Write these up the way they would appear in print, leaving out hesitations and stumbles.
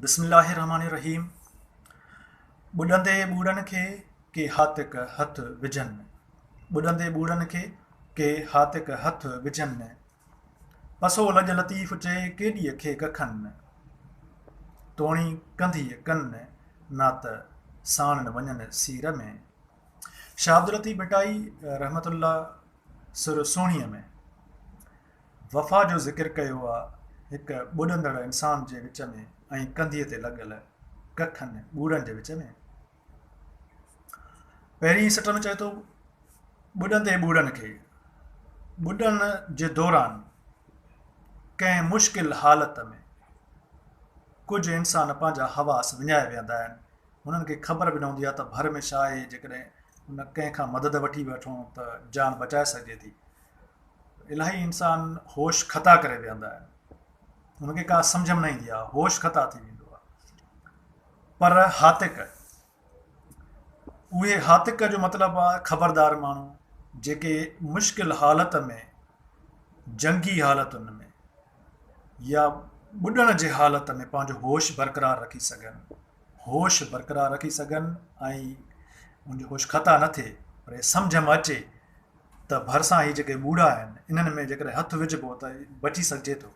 بسم الله الرحمٰن الرحيم ٻڏندي ٻوڙن کي ڪي هاتڪ هٿ وجهن ٻڏندي ٻوڙن کي ڪي هاتڪ هٿ وجهن پسو لڄ لطيف چئي ڪيڏيء کي ڪکن توڻي ڪنڌيء ڪن نا ته ساڻن وڃن سير ۾. شاهه عبداللطيف ڀٽائي رحمة الله سر سهڻيء ۾ وفا جو ذڪر ڪيو آ هڪ ٻڏندڙ انسان جي وچ ۾ ۽ ڪنڌيء تي لڳل ڪکن ٻوڙن جي وچ ۾. پهرين سٽ ۾ چئي ٿو ٻڏندي ٻوڙن کي ٻڏڻ جي دوران ڪنهن مشڪل حالت ۾ ڪجهه انسان پنهنجا حواس وڃائي ويهندا آهن هنن کي خبر به نه هوندي آهي ته ڀر ۾ ڇا آهي جيڪڏهن ان ڪنهن کان مدد وٺي وٺون ته جان بچائي سگهجي ٿي الاهي انسان هوش خطا ڪري ويهندا آهن هن کي ڪا سمجهه ۾ نه ايندي آهي هوش خطا ٿي ويندو آهي پر هاتڪ اهي هاتڪ جو مطلب آهي خبردار ماڻهو جيڪي مشڪل حالت ۾ جنگي حالتن ۾ يا ٻڏڻ جي حالت ۾ پنهنجو هوش برقرار رکي سگهن هوش برقرار رکي سگهن ۽ ان جو هوش خطا نه ٿئي پر سمجهه ۾ اچي ته ڀرسان هي جيڪي ٻوڙا آهن انهن ۾ جيڪڏهن هٿ وجهبو ته بچي سگهجي ٿو.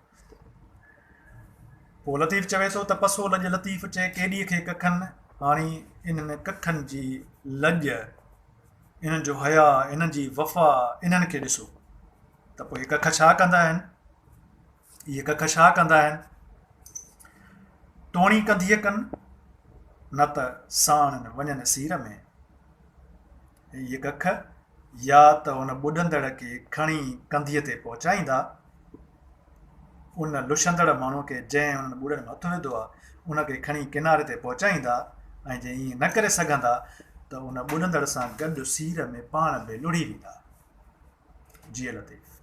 پوء لطيف چوي ٿو ته پسو لڄ لطيف چئي ڪيڏيء کي ڪکن هاڻي انهن ڪکن جي لڄ، انهن جو حياء، انهن جي وفا انهن کي ڏسو ته پوء اهي ڪک ڇا ڪندا آهن؟ اهي ڪک ڇا ڪندا آهن؟ توڻي ڪنڌيء ڪن، نه ته ساڻن وڃن سير ۾. اهي ڪک يا ته ان ٻڏندڙ کي کڻي ڪنڌيء تي پهچائيندا، ان لڇندڙ ماڻهوء کي جنهن انهن ٻوڙن ۾ هٿ وڌو آهي، ان کي کڻي ڪناري تي پهچائيندا ۽ جي ائين نه ڪري سگهندا ته ان ٻڏندڙ سان گڏ سير ۾ پاڻ به لڙهي ويندا. جيئي لطيف.